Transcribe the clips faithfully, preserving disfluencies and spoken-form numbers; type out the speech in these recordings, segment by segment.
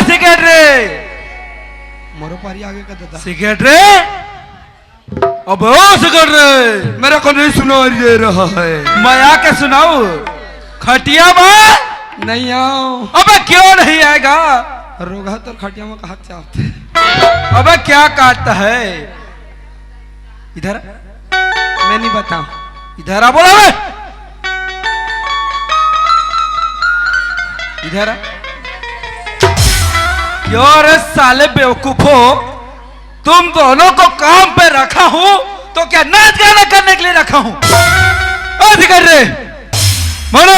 Cigarette रे। मोरो पारी आगे का दादा। सिगरेट रे। अबे ओ सिगरेट रे। मेरे को नहीं सुनाई दे रहा है। मैं आके सुनाऊं? खटिया में? नहीं आओ। अबे क्यों नहीं आएगा? रोगा तो खटिया में कहा चाहते। अबे क्या काटता है? इधर। मैं नहीं बताऊं। इधर आ, बोला बे। इधर आ। क्यों रे साले बेवकूफो, तुम दोनों को काम पे रखा हूं तो क्या नाच गाना करने के लिए रखा हूं? ओ सिगरेट रे, मानो।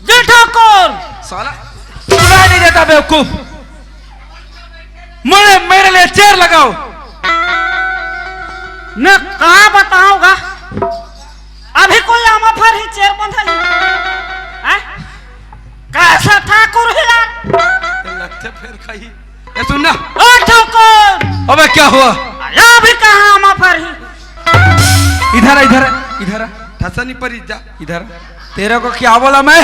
जी ठाकुर। साला सुनाई नहीं देता बेवकूफ। मेरे, मेरे लिए चेयर लगाओ। मैं का बताऊंगा, अभी कोई आमा फर ही चेयर बंधा ही। हैं? कैसा ठाकुर है यार? लगते फिर कहीं। ए, सुन ना। ओ ठाकुर! अबे क्या हुआ? अरे अभी कहाँ आमा फर ही? इधर आ, इधर आ, इधर आ। ठसा नहीं परी, जा। इधर आ। तेरे को क्या बोला मैं?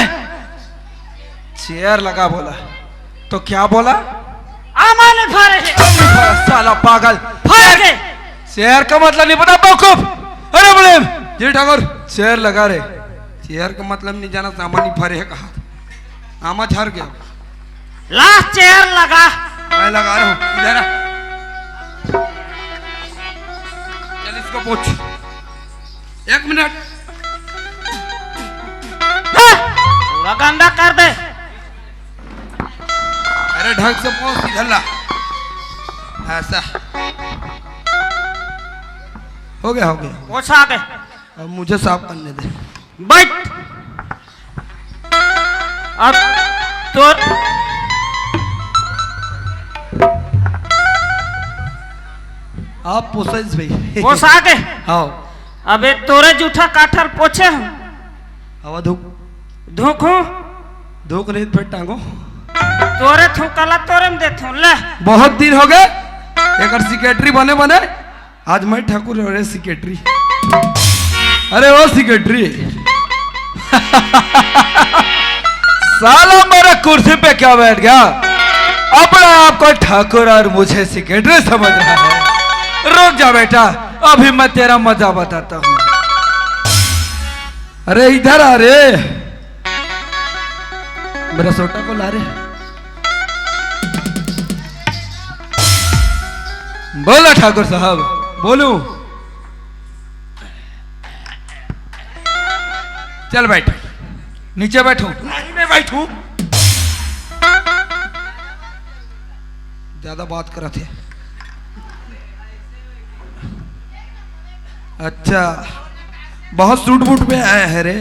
चेयर लगा बोला। तो क्या बोला? आमा नहीं फरे है। साला पागल। फर के। चेयर का मतलब नहीं पता बेवकूफ। अरे बोले, जी ठाकुर। चेयर लगा रे। चेयर का मतलब नहीं जाना, आमा नहीं फरे है कहा। आमा झर गया। लास्ट चेयर लगा। मैं लगा रहा हूँ, इधर आ। चल इसको पूछ। एक मिनट। हाँ, पूरा गंदा कर दे। अरे ढंग से पहुंच, इधर ला। ऐसा। हो गया, हो गया। वो साफ है। अब मुझे साफ करने दे। बैठ। अब तोर आप पोसैस भाई। वो साफ है। हाँ। अबे तोरे जूठा काठर पोछे हूँ। हवा धूप। धूक हूँ। धूक नहीं फिर टांगो। तोरे थूकला तोरे में देथूं, ले। बहुत दिन हो गए एकर सेक्रेटरी बने बने। आज मैं ठाकुर और ये सेक्रेटरी। अरे ओ सेक्रेटरी। साला मेरे कुर्सी पे क्या बैठ गया? अपने आप को ठाकुर और मुझे सेक्रेटरी समझ रहा है। रुक जा बेटा, अभी मैं तेरा मजा बताता हूँ। अरे इधर आ रे। मेरा सोटा को ला रे। बोलो ठाकुर साहब। बोलूं? चल बैठ। नीचे बैठो। नहीं, मैं बैठूं। ज्यादा बात करत हे। अच्छा, बहुत सूट बूट में आया है रे।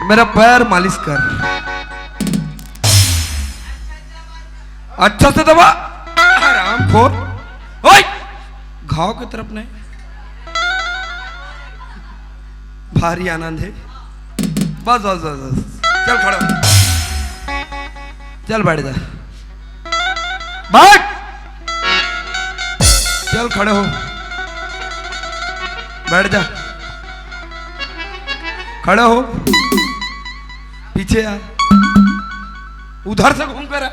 मेरा पैर मालिश कर, अच्छा से दबा, आराम खोर। ओए, घाव के तरफ नहीं। भारी आनंद है। बस, बस, बस, बस। चल खड़ा हो। चल बैठ जा। बैठ। चल खड़े हो। बैठ जा। खड़े हो। पीछे आ। उधर से घूम कर आ।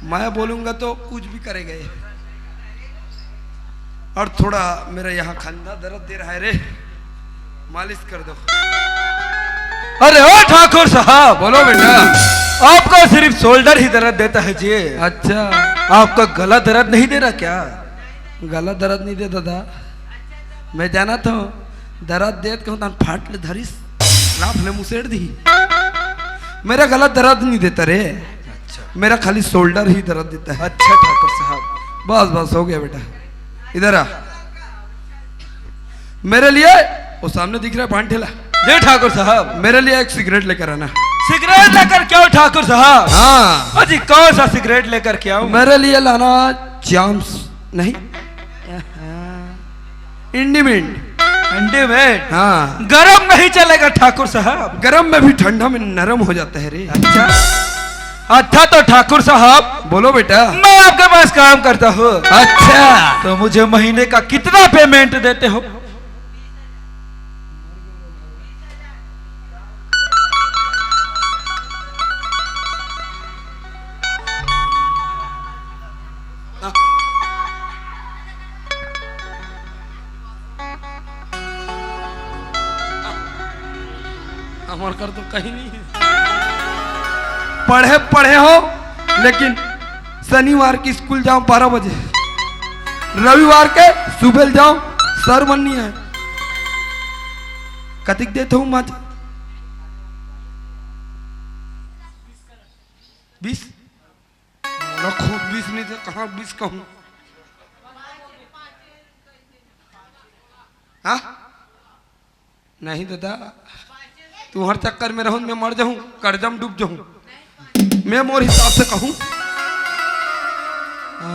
मैं बोलूंगा तो कुछ भी करेगा ये। और थोड़ा मेरा यहाँ कंधा दर्द दे रहा है रे, मालिश कर दो। अरे ओ ठाकुर साहब, बोलो बेटा। आपका सिर्फ शोल्डर ही दर्द देता है जी। अच्छा। आपका गला दर्द नहीं दे रहा क्या? गला दर्द नहीं दे दादा। मैं जाना था दर्द देत कहूँ तन फाट ले धरिस, लाफ ले मुसेड़ दी। मेरा गला दर्द नहीं देता रे। अच्छा। मेरा खाली शोल्डर ही दर्द देता है। अच्छा ठाकुर साहब। बस बस हो गया बेटा, इधर आ। मेरे लिए वो सामने दिख रहा है पान ठेला। जी ठाकुर साहब। मेरे लिए एक सिगरेट लेकर आना। सिगरेट लेकर क्या हो ठाकुर साहब? हाँ। अजी कौन सा सिगरेट लेकर क्या हो? मेरे लिए लाना चाम्स नहीं, इंडीमेंट। इंडीमेंट? हाँ। गरम नहीं चलेगा ठाकुर साहब। गरम में भी ठंडा में नरम हो जाता है रे। अच्छा। अच्छा तो ठाकुर साहब, बोलो बेटा। मैं आपके पास काम करता हूँ। अच्छा। तो मुझे महीने का कितना पेमेंट देते हो? हमर कर तो कहीं नहीं है। पढ़े पढ़े हो, लेकिन शनिवार के स्कूल जाओ बारह बजे, रविवार के सुबह ले जाओ, सर मन नहीं है। कतिक देत हूँ माँ? बीस। मोला खुद बीस नहीं थे, कहाँ बीस कहूँ? हाँ? नहीं दादा, तुम्हार चक्कर में रहूं, मैं मर जाऊं, कर्जा में डूब जाऊं। मैं मोर हिसाब से कहूं, आ,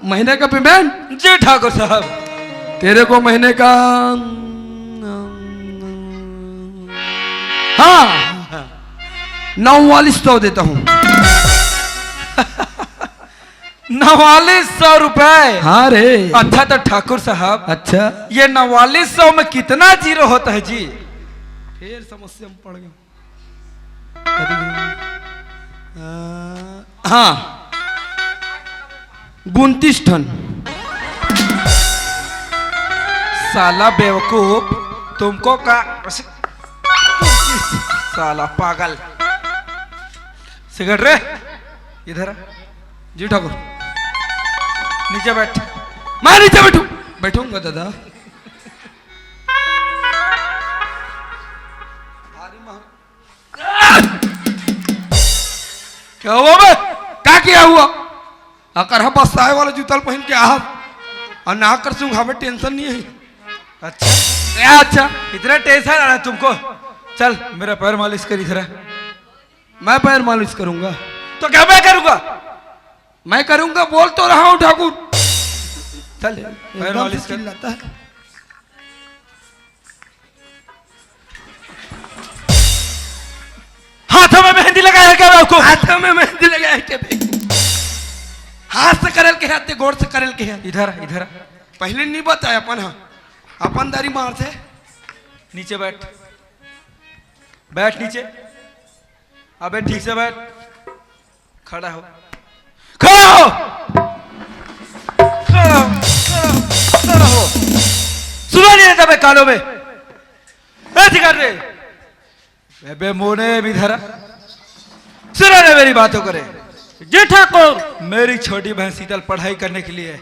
महीने का पेमेंट। जी ठाकुर साहब। तेरे को महीने का, हाँ, नवालीस सौ देता हूँ। नवालीस सौ रुपए? हाँ रे। अच्छा तो ठाकुर साहब, अच्छा। ये नवालीस सौ में कितना जीरो होता है जी? फिर समस्या में पड़ गया। कभी, आ, हाँ, उनतीस ठन। साला बेवकूफ, तुमको का, साला पागल। सिगरेट रे, इधर आ। जी ठाकुर। नीचे बैठ। मैं नीचे बैठू? बैठूंगा दादा। क्या हुआ बे? क्या किया हुआ? अकर हम बस्साए वाला जूतल पहिन के आहत अउ ना कर सूंघाबे, टेंशन नहीं है। अच्छा। क्या अच्छा? इतना टेंशन आ रहा है तुमको? चल, मेरा पैर मालिश कर इधर। मैं पैर मालिश करूंगा। तो क्या मैं करूंगा? मैं करूंगा, बोल तो रहा हूं ठाकुर। चल, पैर एकदम मालिश से कर। चिल्लाता है। हाथों में मेहंदी लगाया है क्या आपको? हाथों में मेहंदी लगाया है क्या बे? हाथ से करल के हाथ, गोड़ से करल के हाथ। इधर, इधर। पहले नहीं बताया अपन, हाँ, अपन दारी मार से। नीचे बैठ, बैठ नीचे। अबे ठीक से बैठ। खड़ा हो, खड़ा हो, खड़ा हो, खड़ा हो, खड़ा हो। सुनाई नहीं देता बे कानों में? ए, धिक्कार रे। अबे मोने भी धरा। सुना रे मेरी बातों को रे। जी ठाकुर। मेरी छोटी बहन शीतल पढ़ाई करने के लिए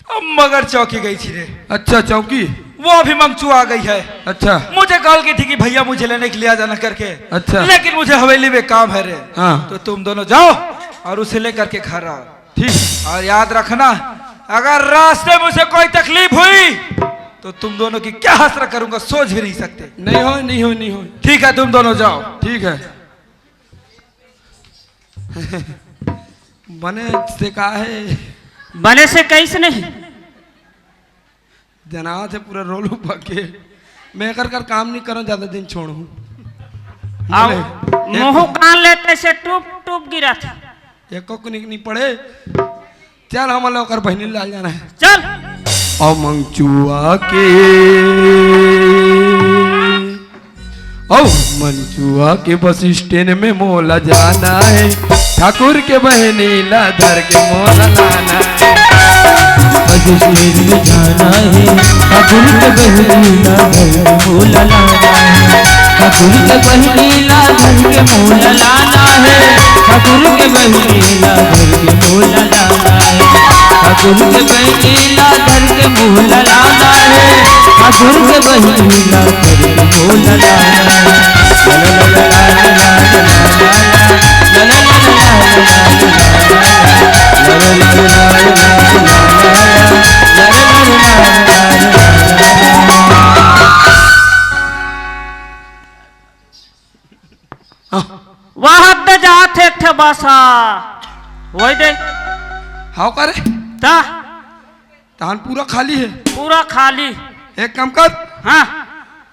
अब मगर चौकी गई थी रे। अच्छा, चौकी? वो अभी मंगचू आ गई है। अच्छा। मुझे कॉल की थी कि भैया मुझे लेने के लिए आ जाना करके। अच्छा। लेकिन मुझे हवेली में काम है रे। हाँ। तो तुम दोनों जाओ और उसे लेकर के घर आओ। ठीक। और याद रखना, अगर रास्ते में उसे कोई तकलीफ हुई तो तुम दोनों की क्या हसरत करूंगा, सोच भी नहीं सकते। नहीं हो, नहीं हो, नहीं हो। ठीक है, तुम दोनों जाओ। ठीक है। बने से का है? बने से कैसे नहीं? जनात है पूरा रोल उबा के। मैं एकर कर काम नहीं करो, ज्यादा दिन छोड़ू। आओ, बोले, मुंह कान लेते से टूप टूप गिरा था। एको को नहीं, नहीं पड़े। चल, हमन ला ओकर बहिनी ला जाना है। चल। अमंगचुआ के, अमंगचुआ के बस स्टैंड में मोला जाना है, ठाकुर के बहिनी ला धर के मोला लाना है। बस स्टैंड में जाना है, ठाकुर के बहिनी ला धर के मोला लाना है। ठाकुर के बहिनी ला धर के मोला लाना है। ठाकुर के बहिनी ला धर के मोला लाना है। ठाकुर के बहिनी ला धर के मोला लाना है। ठाकुर के बहिनी ला धर के मोला लाना है। हाँ। वहां त जात हे एक ठे बस हा। वही दे। हाव का रे? ता। तहान पूरा खाली है। पूरा खाली। एक काम कर। हाँ।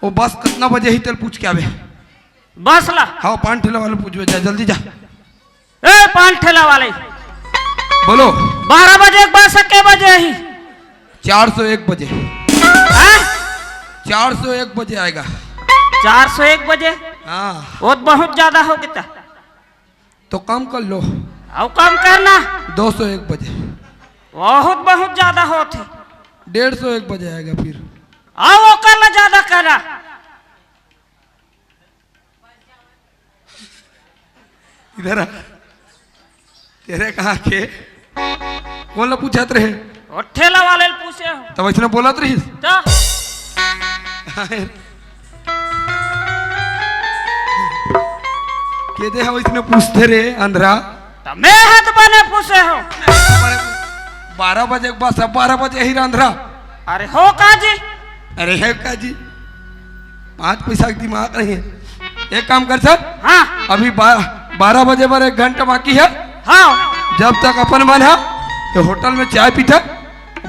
वो बस कितना बजे ही तेल पूछ के आवे। बस ला। हाँ, पान ठेला वाले पूछबे, जा जल्दी जा। ए, पान ठेला वाले। बोलो। बारह बजे के बस के बजे ही? चार सौ एक बजे। हाँ? चार सौ एक बजे आएगा। चार सौ एक बजे? हाँ। वो तो बहुत ज्यादा हो गया। तो कम कर लो। अब कम करना। दो सौ एक बजे। बहुत, बहुत ज्यादा होत हे। डेढ़ सौ एक बजे आएगा फिर। आओ, वो कर ला, ज्यादा करा। तेरा, तेरे कहाँ के? कौन ला पूछत रहे? ओ ठेला वाले ल पूछे हो। तब इसने बोलत रहिस? तो? के दे हम इसने पूछते रे अंधरा? त मैं ह त बने पूछे हो। बारह बजे के बाद सब बारह बजे ही रे अंधरा। अरे हो का जी? अरे है का जी? पाँच पैसा के दिमाग नहीं है। एक काम कर सर, हाँ। अभी बा-, बारह बजे बर एक घंटा बाकी है। हाँ। जब तक अपन मन ह ये होटल में चाय पीथन,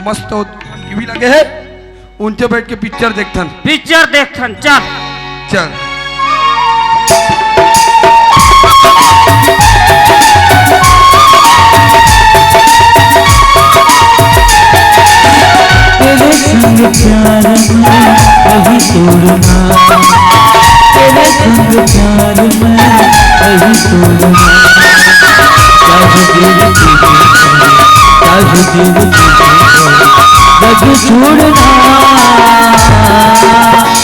मस्त टीवी लगे है, उनसे बैठ के पिक्चर देखथन। पिक्चर देखथन, चल। चल। तेरे संग प्यार में वही तोड़ना, तेरे संग प्यार में वही तोड़ना। काजू तेरे पीछे, काजू तेरे पीछे, बस छोड़ना।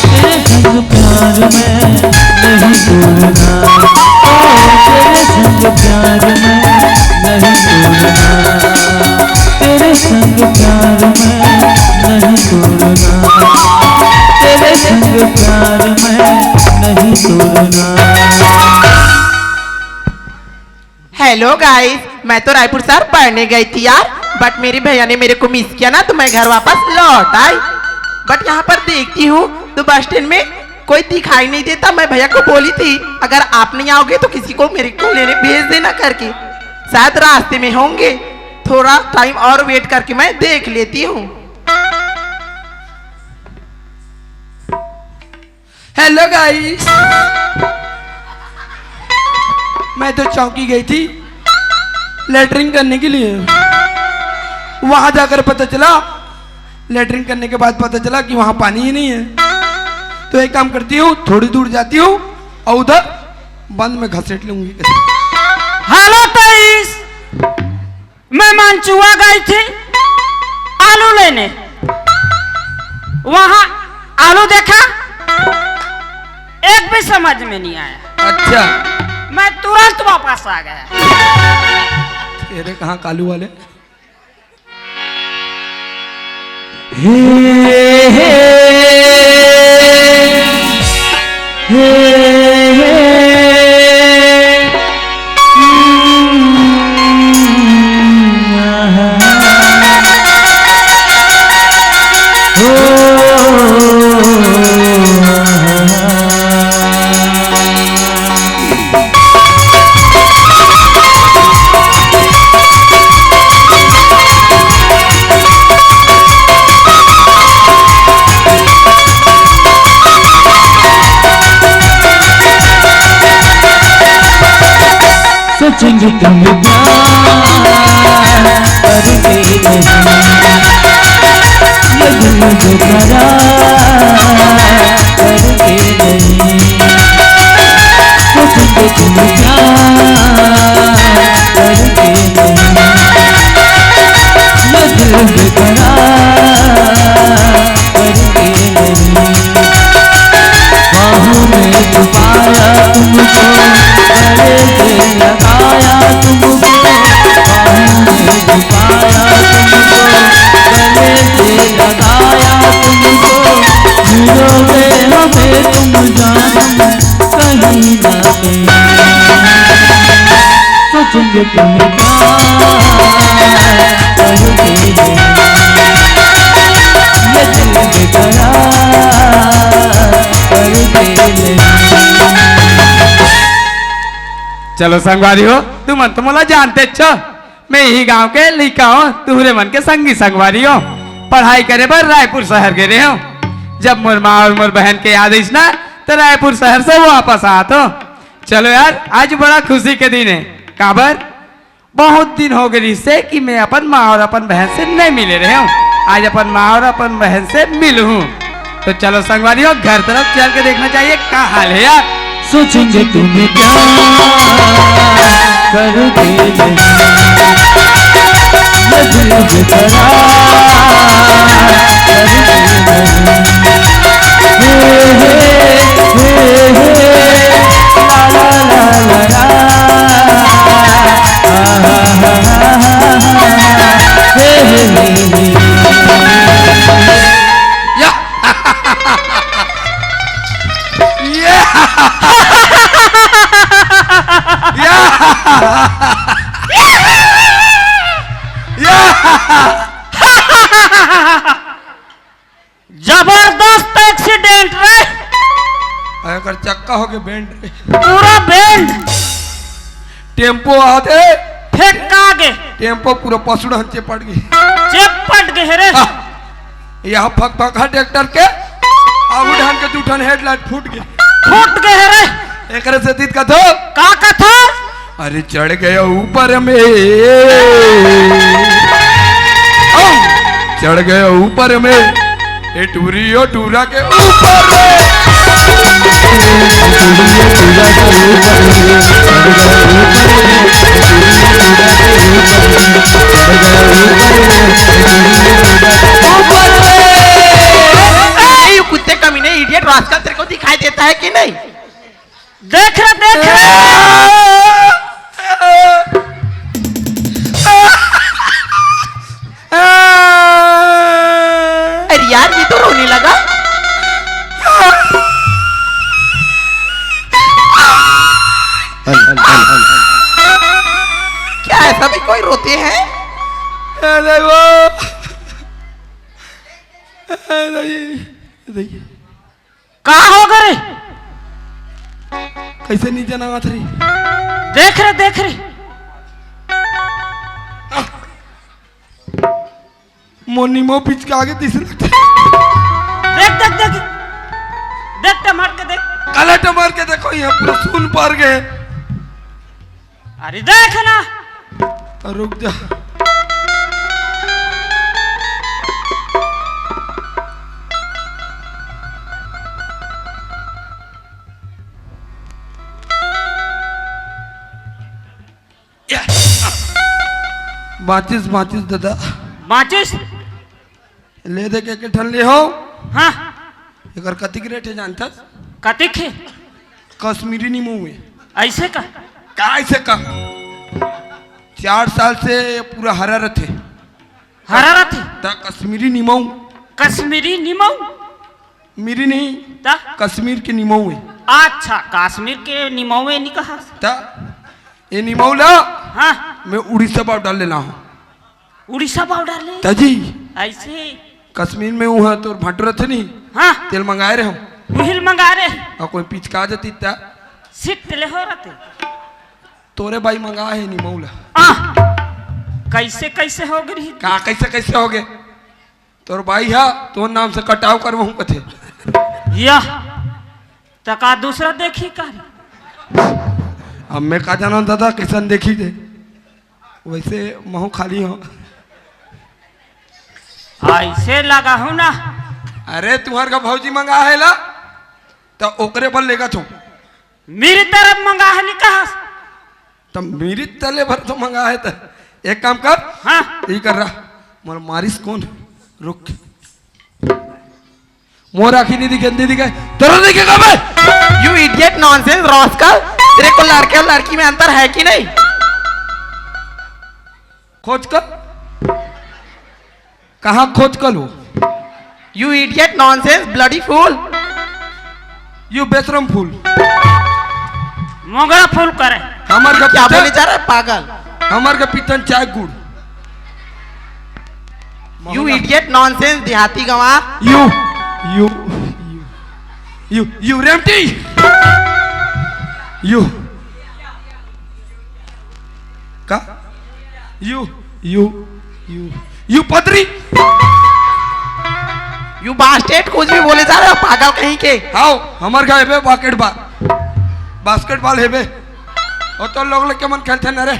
तेरे संग प्यार में नहीं तोड़ना, ओ, तेरे संग प्यार में नहीं तोड़ना, तेरे संग प्यार में नहीं तोड़ना, तेरे संग प्यार में नहीं तोड़ना। हेलो गाइस, मैं तो रायपुर शहर पढ़ने गई थी यार, बट मेरे भैया ने मेरे को मिस किया ना, तो मैं घर वापस लौट आई। बट यहाँ पर देखती हूँ तो बस स्टैंड में कोई दिखाई नहीं देता। मैं भैया को बोली थी, अगर आप नहीं आओगे तो किसी को मेरे को लेने भेज देना करके, शायद रास्ते में होंगे। थोड़ा टाइम और वेट करके मैं देख लेती हूँ। हेलो गाइस, मैं तो चौकी गई थी लेटरिन करने के लिए। वहां जाकर पता चला, लेटरिन करने के बाद पता चला कि वहां पानी ही नहीं है। तो एक काम करती हूँ, थोड़ी दूर जाती हूँ और उधर बंद में घसीट लूंगी। हेलो गाइस, मैं मंचुआ गई थी आलू लेने, वहां आलू देखा, एक भी समझ में नहीं आया। अच्छा। मैं तुरंत वापस आ गया। तेरे कहाँ कालू वाले? हे, हे, हे, हे। सोचेंगे तुम प्यार करके नहीं, ये दिल बेकरार करके नहीं। सोचेंगे तुम प्यार करके नहीं, ये दिल बेकरार करके नहीं। बाहों में छुपाया तुमको, गले से लगाया तुमको, बाहों में छुपाया तुमको, गले से लगाया तुमको, मिलोगे हमें तुम जानम कहीं ना कहीं। सोचेंगे तुम प्यार करके नहीं, ये दिल बेकरार करके नहीं। चलो संगवारी हो, तुमन तो मोला जानते छो, मैं इही गांव के लइका हों, तुहरे मन के संगी संगवारी हों। पढ़ाई करे बर रायपुर शहर गे रेहेंव। जब मोर माँ अउ मोर बहन के याद आइस ना, त रायपुर शहर से वापस आत हों। चलो यार, आज बड़ा खुशी के दिन हे। काबर? बहुत दिन हो गे रिहिसे कि मैं अपन माँ अउ अपन बहन से नइ मिले रेहेंव। आज अपन माँ अउ अपन बहन से मिलहूँ। तो चलो संगवारी हो, घर तरफ चल के देखना चाहिए का हाल हे यार। सोचेंगे तुम प्यार करके नहीं, ये दिल बेकरार करके नहीं। हे, हे, हे, हे, ला, ला, ला, ला, ला। या! या! या! जबरदस्त एक्सीडेंट रे। अरे, एकर चक्का होके बेंड रे। पूरा बेंड। टेम्पो आते। फेंका गे। टेम्पो पूरा पसुड़न चेपट गे। चेपट गे रे। आह, यहाँ फकफका ट्रैक्टर के, आगू ढान के दू ठन हेडलाइट फूट गे। फूट गे रे। एकरे से तीत कथो। का कथो? अरे चढ़ गया ऊपर में, ओ, चढ़ गया ऊपर में, ए टूरी ओ टूरा के ऊपर में। ए, ये कुत्ते कमीने, इडियट रास्कल, तेरे को दिखाई देता है कि नहीं? देख रे, देख रे। अरे यार, ये तो रोने लगा। क्या ऐसा भी कोई रोते हैं? अरे वो, अरे, अरे। का हो गे रे? कैसे नहीं जनावत रे? देख रे, देख रे। मोनी मो पिचका के दिस लगता। देख, देख, देख। देख, टमार के देख। काला टमार के देखो, यहाँ पूरा सुन पार गए। अरे देख ना। रुक जा। बाँचिस, बाँचिस दादा। बाँचिस? ले दे के, के ठन ले हो। हाँ। एकर कतिक रेट हे जानथस? कतिक हे? कश्मीरी नींबू हे। ऐसे का? का ऐसे का? चार साल से ये पूरा हरा रथे। हरा रथे? त कश्मीरी नींबू। कश्मीरी नींबू? मीरी नहीं। त? कश्मीर के नींबू हे। अच्छा, कश्मीर के नींबू हे नहीं कहा। त ये नींबू ला हाँ। मैं उड़ीसा पाउडर लेना हूँ। उड़ीसा पाउडर ले? त जी। ऐसे? कश्मीर में वहाँ तोर भांटो रथे नहीं? हाँ। तेल मंगाए रहे हम। उहिल मंगा रहे। और कोई पिचका जाती त? सिट ले हो रहते। तोरे बाई मंगा हे नींबू ला। आ, कैसे, कैसे हो गई? का कैसे, कैसे हो गए? तोर बाई हा तोर नाम से कटाव करवाहूं कथे। या, त का दूसरा देखी का रे? अब मैं का जाना दादा, कैसन देखी दे, वैसे महू खाली हो। ऐसे लगा हूं ना। अरे, तुहर का भौजी मंगा हे ला, त ओकरे बर लेगा छो। मेरी तरफ मंगा हे नहीं कहा। त मेरी तले भर तो मंगा हे त एक काम कर। हाँ। ये कर रहा। मोर मारिस कौन? रुक। मोर आँखी नहीं दिखे, नहीं दिखे। तेरा दिखेगा बे? You idiot nonsense rascal। तेरे को लड़के और लड़की में अंतर है कि नहीं? खोज कर। कहाँ खोज कर लो? You idiot nonsense bloody fool। You बेशरम फूल। मोगरा फूल करे। हमार का क्या पीतन, बोले जा रहा है पागल? हमार का पीतन चाय गुड़। You idiot nonsense देहाती गंवार। You, you, you, you, you रेमटी। You। का? You, you, you, you पतरी। You bastard, कुछ भी बोले जा रहे हो पागल कहीं के। हाव, हमार का हेबे बास्केटबॉल, बास्केटबॉल हेबे। और तो लोग लग के मन खेलते न रे।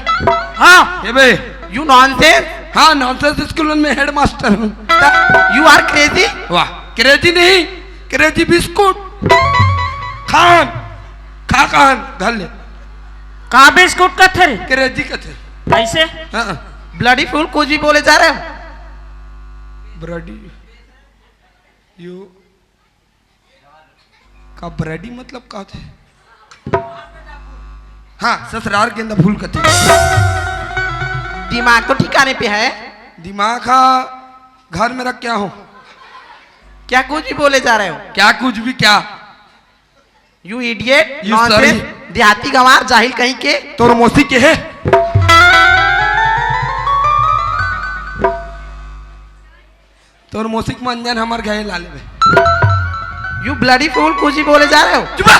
हाँ। हेबे। You nonsense। हाँ, नॉनसेंस स्कूल में हेडमास्टर हूँ। You are crazy। वाह, क्रेजी नहीं, क्रेजी बिस्कुट। खान, खा खान, घर ले। का बिस्कुट कथे रे? क्रेजी कथे। कैसे? हाँ। Bloody fool, कुछ भी बोले जा रहे हो। ब्लडी, यू का ब्लडी मतलब का होथे? हाँ, ससुराल गेंदा फूल कथे। दिमाग तो ठिकाने पे है। दिमाग हा घर में रख के आहो। क्या कुछ भी बोले जा रहे हो? क्या कुछ भी क्या? You idiot, you nonsense, sorry। देहाती गंवार, जाहिल कहीं के। तोर मौसी के हे? तोर मौसी के मंजन हमर घरे ला लेबे। You bloody fool, कुछ भी बोले जा रहे हो? चुप रह।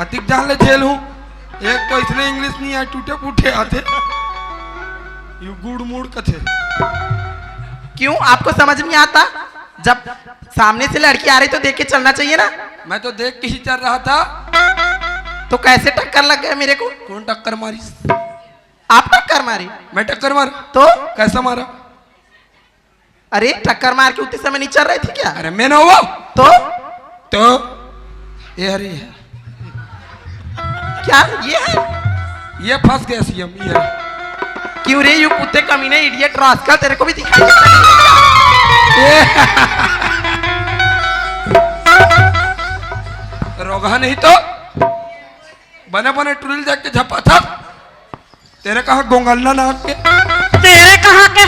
अतिक जान ले झेल हूँ। एक तो इसने इंग्लिश नहीं आए, टूटे फूटे आते। You गुड़ मुड़ कथे। क्यों, आपको समझ नहीं आता? जब सामने से लड़की आ रही तो देख के चलना चाहिए ना। मैं तो देख के ही चल रहा था। तो कैसे टक्कर लग गया मेरे को? कौन टक्कर मारी? आप टक्कर मारे? मैं टक्कर मार? तो? कैसा मारा? अरे, टक्कर मार के उतने समय नहीं चल रहे थे क्या? अरे, मैं ना वो। तो? तो? ये हरी है। क्या? ये है? ये फंस गया सीएम, ये है। क्यों रे, you कुत्ते कमीने, idiot rascal, तेरे को भी दिखाई देता नहीं है क्या? ये रोगहा नहीं तो बने बने टुरी ल देख के झपा था। तेरे कहाँ गोंगलना नाक के? तेरे कहाँ के?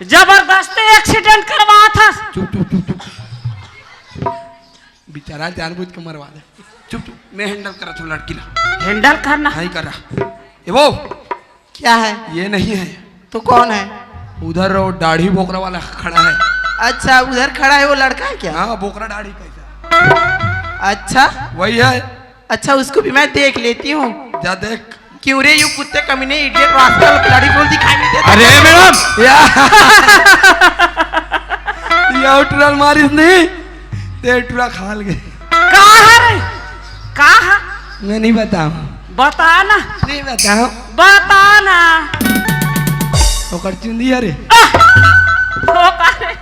जबरदस्ती एक्सीडेंट करवा था। चुप, चुप, चुप, चुप। बेचारा जानबूझ के मरवा दे। चुप, चुप। मैं हैंडल कर रहा था लड़की ला। हैंडल करना? नहीं कर रहा। ये वो। क्या है? ये नहीं है। तो कौन है? उधर वो दाढ़ी बोकरा वाला खड़ा है। अच्छा, उधर खड़ा है, वो लड़का है क्या? हाँ, बोकरा दाढ़ी कैसा। अच्छा। वही है। अच्छा, उसको भी मैं देख लेती हूँ। जा देख। क्यों रे, you कुत्ते कमीने, idiot rascal, bloody fool, दिखाई नहीं देता? अरे मैडम, या, या टुरा ल मारिस नहीं, ते टुरा खा ले। कहाँ रे? कहाँ? मैं नहीं बताऊँ। बता ना। नहीं बताऊँ। बता ना। ओकर चुंदी है रे। ओकर